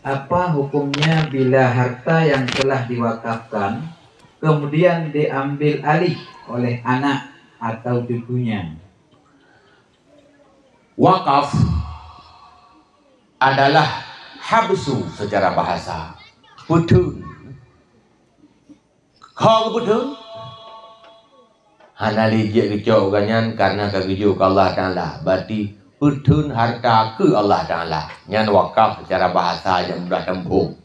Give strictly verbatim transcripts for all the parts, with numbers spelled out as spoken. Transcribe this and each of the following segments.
Apa hukumnya bila harta yang telah diwakafkan kemudian diambil alih oleh anak atau cucunya? Wakaf adalah habsu secara bahasa. Peutheun. Kho geupeutheun? Hana lé jeuet geucok gobnyan karena ka geujok keu Allah Taala. Berarti peutheun harta keu Allah Taala. Nyan wakaf secara bahasa nyang mudah teumpông.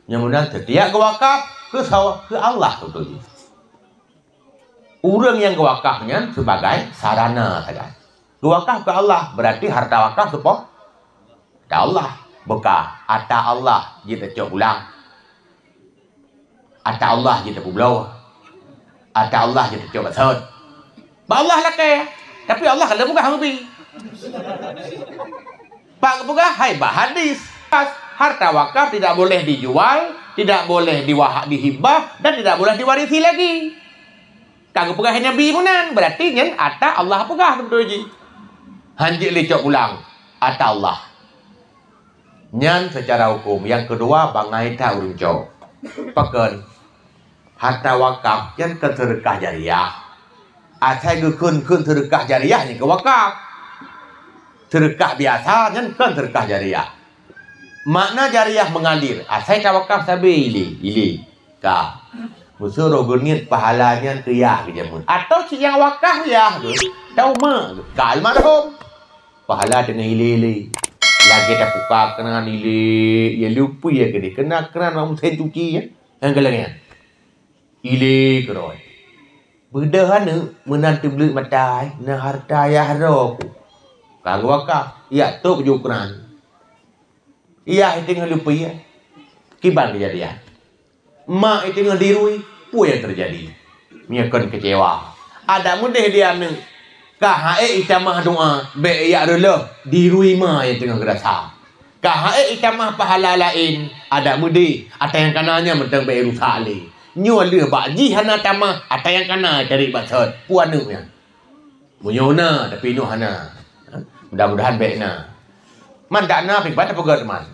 Nyang mudah setiap geuwakaf keu sawa-, keu Allah beutôi. Ureuëng nyang geuwakaf nyan sebagai sarana sagai. Geuwakaf keu Allah, berarti harta wakaf seupôt? Ata Allah. Beukah ata Allah jeuet tacok pulang. Ata Allah jeuet tapeubloe. Ata Allah jeuet tacok basot. Bak Allah lakée, tapi Allah ka lheueh peugah ngon Nabi. Bak geupeugah hai bak hadis. Harta wakaf tidak boleh dijual, tidak boleh diwaha-, dihibah, dan tidak boleh diwarisi lagi. Ka geupeugah Nabi meunan, berarti nyan ata Allah peugah beutôi jih. Hanjeuet lé cok pulang ata Allah. Nyan secara hukum. Nyang keudua, bangai that ureuëng cok. Pakon? Harta wakaf nyan kon seudeukah jariah. Asai geukheun-kheun seudeukah jariah nyan keu wakaf. Seudeukah biasa nyan kon seudeukah jariah. Makna jariah mengalir, asai tawakaf sabe ilé, ilé. Ka. Meuseuroh geuniet pahala nyan keu yah geujameun. Atau cit nyang wakaf yah geuh, tau mak geuh. Ka almarhum. Pahala teungoh ilé-ilé. Lagée tapuka keunan ilé, ya lupi ya keudeh. Keunan, keunan mak meusén cuci ya. Nyang galak nyan. Ilé keudroe. Beudôh aneuëk meunan teubleuet mata, na harta yah droe ku. Ka geuwakaf, ya tôb ju keunan. Yah teungoh lupi ya. Kiban keujadian. Mak teungoh dirui, peue nyang teujadi? Meunyoe kon keucewa. Adak meudeh di aneuëk, ka ha-ék itamah doá, bék yak reuloh, dirui ma nyang teungoh geurasa. Ka ha-ék itamah pahala laén, adak meudeh, ata nyang kana nyan mantong bék rusak lé. Nyoe lheueh bak jih hana tamah, ata nyang kana cari basot, peue aneuëk nyan. Meunyoe na, tapi inoe hana. Mudah-mudahan bék na. Man dak na, pih ban tapeugét man.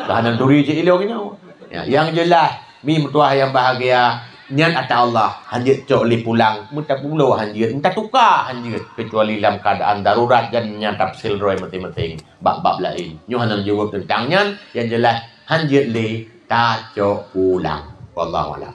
Ka hana turi cit ilong inoe. Ya, nyang jeulaih, mi meutuah nyang bahagia, nyan ata Allah, hanjeuet cok lé pulang, meutapeuloe hanjeuet, meutatuka hanjeuet, kecuali lam keuadaan darurat dan nyan tafsil droe maséng-maséng bab-bab laén. Nyoe hana jaweueb teuntang nyan, nyang jeulaih hanjeuet lé tacok pulang. Wallahu a'lam.